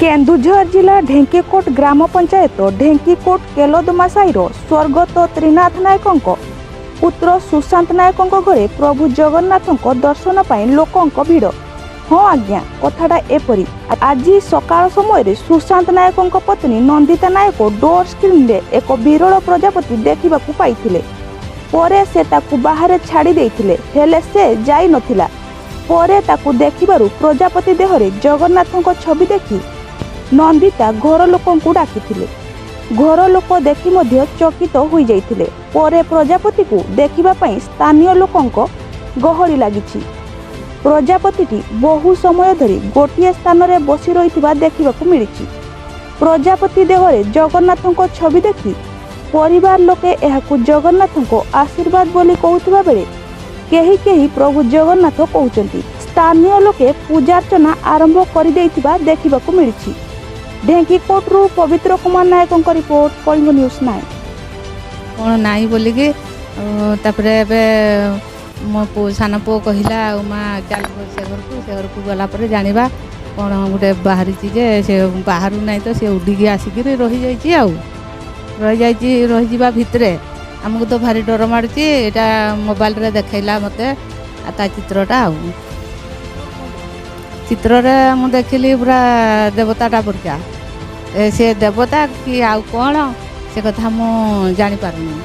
କେନ୍ଦୁଝର ଜିଲ୍ଲା ଢେଙ୍କିକୋଟ ଗ୍ରାମ ପଞ୍ଚାୟତ ଢେଙ୍କିକୋଟ କେଲଦମା ସାହିର ସ୍ୱର୍ଗତ ତ୍ରିନାଥ ନାୟକଙ୍କ ପୁତ୍ର ସୁଶାନ୍ତ ନାୟକଙ୍କ ଘରେ ପ୍ରଭୁ ଜଗନ୍ନାଥଙ୍କ ଦର୍ଶନ ପାଇଁ ଲୋକଙ୍କ ଭିଡ଼। ହଁ ଆଜ୍ଞା, କଥାଟା ଏପରି। ଆଜି ସକାଳ ସମୟରେ ସୁଶାନ୍ତ ନାୟକଙ୍କ ପତ୍ନୀ ନନ୍ଦିତା ନାୟକ ଡୋର ସ୍କ୍ରିନରେ ଏକ ବିରଳ ପ୍ରଜାପତି ଦେଖିବାକୁ ପାଇଥିଲେ। ପରେ ସେ ତାକୁ ବାହାରେ ଛାଡ଼ି ଦେଇଥିଲେ, ହେଲେ ସେ ଯାଇନଥିଲା। ପରେ ତାକୁ ଦେଖିବାରୁ ପ୍ରଜାପତି ଦେହରେ ଜଗନ୍ନାଥଙ୍କ ଛବି ଦେଖି ନନ୍ଦିତା ଘର ଲୋକଙ୍କୁ ଡାକିଥିଲେ। ଘର ଲୋକ ଦେଖି ମଧ୍ୟ ଚକିତ ହୋଇଯାଇଥିଲେ। ପରେ ପ୍ରଜାପତିକୁ ଦେଖିବା ପାଇଁ ସ୍ଥାନୀୟ ଲୋକଙ୍କ ଗହଳି ଲାଗିଛି। ପ୍ରଜାପତିଟି ବହୁ ସମୟ ଧରି ଗୋଟିଏ ସ୍ଥାନରେ ବସି ରହିଥିବା ଦେଖିବାକୁ ମିଳିଛି। ପ୍ରଜାପତି ଦେହରେ ଜଗନ୍ନାଥଙ୍କ ଛବି ଦେଖି ପରିବାର ଲୋକେ ଏହାକୁ ଜଗନ୍ନାଥଙ୍କ ଆଶୀର୍ବାଦ ବୋଲି କହୁଥିବା ବେଳେ କେହି କେହି ପ୍ରଭୁ ଜଗନ୍ନାଥ କହୁଛନ୍ତି। ସ୍ଥାନୀୟ ଲୋକେ ପୂଜାର୍ଚ୍ଚନା ଆରମ୍ଭ କରିଦେଇଥିବା ଦେଖିବାକୁ ମିଳିଛି। ଢେଙ୍କିକୋଟରୁ ପବିତ୍ର କୁମାର ନାୟକଙ୍କ ରିପୋର୍ଟ, କଳିଙ୍ଗ ନ୍ୟୁଜ୍ 9। କ'ଣ ନାହିଁ ବୋଲିକି ଆଉ ତାପରେ ଏବେ ମୋ ପୁଅ, ସାନ ପୁଅ କହିଲା, ଆଉ ମା ଚାଲ ସେ ଘରକୁ। ସେ ଘରକୁ ଗଲା ପରେ ଜାଣିବା କ'ଣ ଗୋଟେ ବାହାରିଛି ଯେ ସେ ବାହାରୁ ନାହିଁ ତ, ସେ ଉଡ଼ିକି ଆସିକିରି ରହିଯାଇଛି। ଆଉ ରହିଯାଇଛି, ରହିଯିବା ଭିତରେ ଆମକୁ ତ ଭାରି ଡର ମାଡ଼ୁଛି। ଏଇଟା ମୋବାଇଲରେ ଦେଖେଇଲା ମୋତେ ଆଉ ତା ଚିତ୍ରଟା। ଆଉ ଚିତ୍ରରେ ମୁଁ ଦେଖିଲି ପୁରା ଦେବତାଟା ପରିକା। ଏ ସେ ଦେବତା କି ଆଉ କ'ଣ, ସେ କଥା ମୁଁ ଜାଣିପାରୁନି।